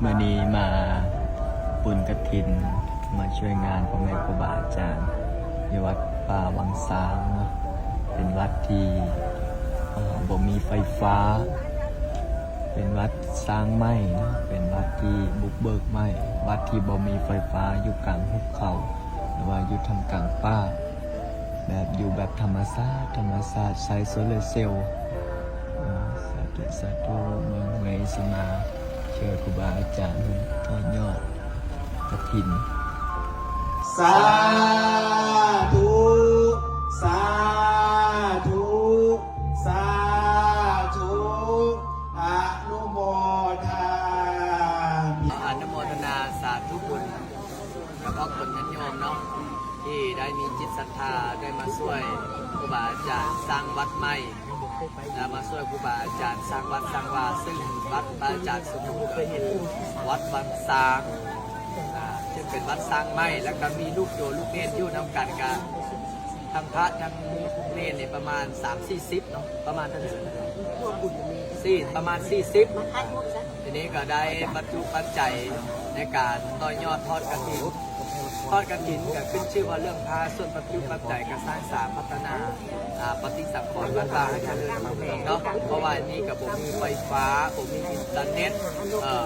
ມື້ນີ້ມາບຸນກະຖິນ ມາຊ່ວຍງານພໍ່ແມ່ຄູບາອາຈານຢູ່ວັດປ່າວັງຊາງເນາະ ເປັນວັດທີ່ ເອີ ບໍ່ມີໄຟຟ້າ ເປັນວັດສ້າງໃໝ່ເນາະ ເປັນວັດທີ່ບຸກເບີກໃໝ່ ວັດທີ່ບໍ່ມີໄຟຟ້າ ຢູ່ກາງຫຸບເຂົາ ຫຼືວ່າຢູ່ທ່າມກາງປ່າ ແບບຢູ່ແບບທຳມະຊາດ ທຳມະຊາດ ໃຊ້ໂຊລາເຊວ. ເອີ ສາທຸ ສາທຸ ເບິ່ງໃນສະມາ ຊ່ວຍຄູບາອາຈານເພິ່ນຕໍ່ຍອດກະຖິນ. ສາທຸ ສາທຸ ສາທຸ ອະນຸໂມທາມິ. ອະນຸໂມທະນາສາທຸບຸນ ກັບພວກຄົນຍາດໂຍມເນາະ ທີ່ໄດ້ມີຈິດສັດທາ ໄດ້ມາຊ່ວຍຄູບາອາຈານສ້າງວັດໃໝ່ ແລະ ມາຊ່ວຍຄູບາອາຈານສ້າງວັດສ້າງວາ ຊຶ່ງວັດພະອາຈານສົມບູນກໍເປັນວັດວັງຊາງ ອ່າ ຊຶ່ງເປັນວັດສ້າງໃໝ່ ແລ້ວກໍມີລູກໂຍມລູກເນນຢູ່ນຳກັນ ກະທັງພະທັງເນນນີ້ປະມານສາມສີ່ສິບເນາະ ປະມານເທົ່າໃດ ສີ່ ປະມານສີ່ສິບ. ທີນີ້ກໍໄດ້ປັດຈຸປັດໄຈໃນການຕໍ່ຍອດທອດກະຖິນ ທອດກະຖິນກໍຂຶ້ນຊື່ວ່າເລື່ອງພາ ສ່ວນປັດຈຸປັດໄຈກໍສ້າງສາພັດທະນາ ອ່າ ປະຕິສັງຂອນວັດວາໃຫ້ຈະເລີນຮຸ່ງເຮືອງເນາະ ເພາະວ່າອັນນີ້ກໍບໍ່ມີໄຟຟ້າ ບໍ່ມີອິນເຕີເນັດ ເອີ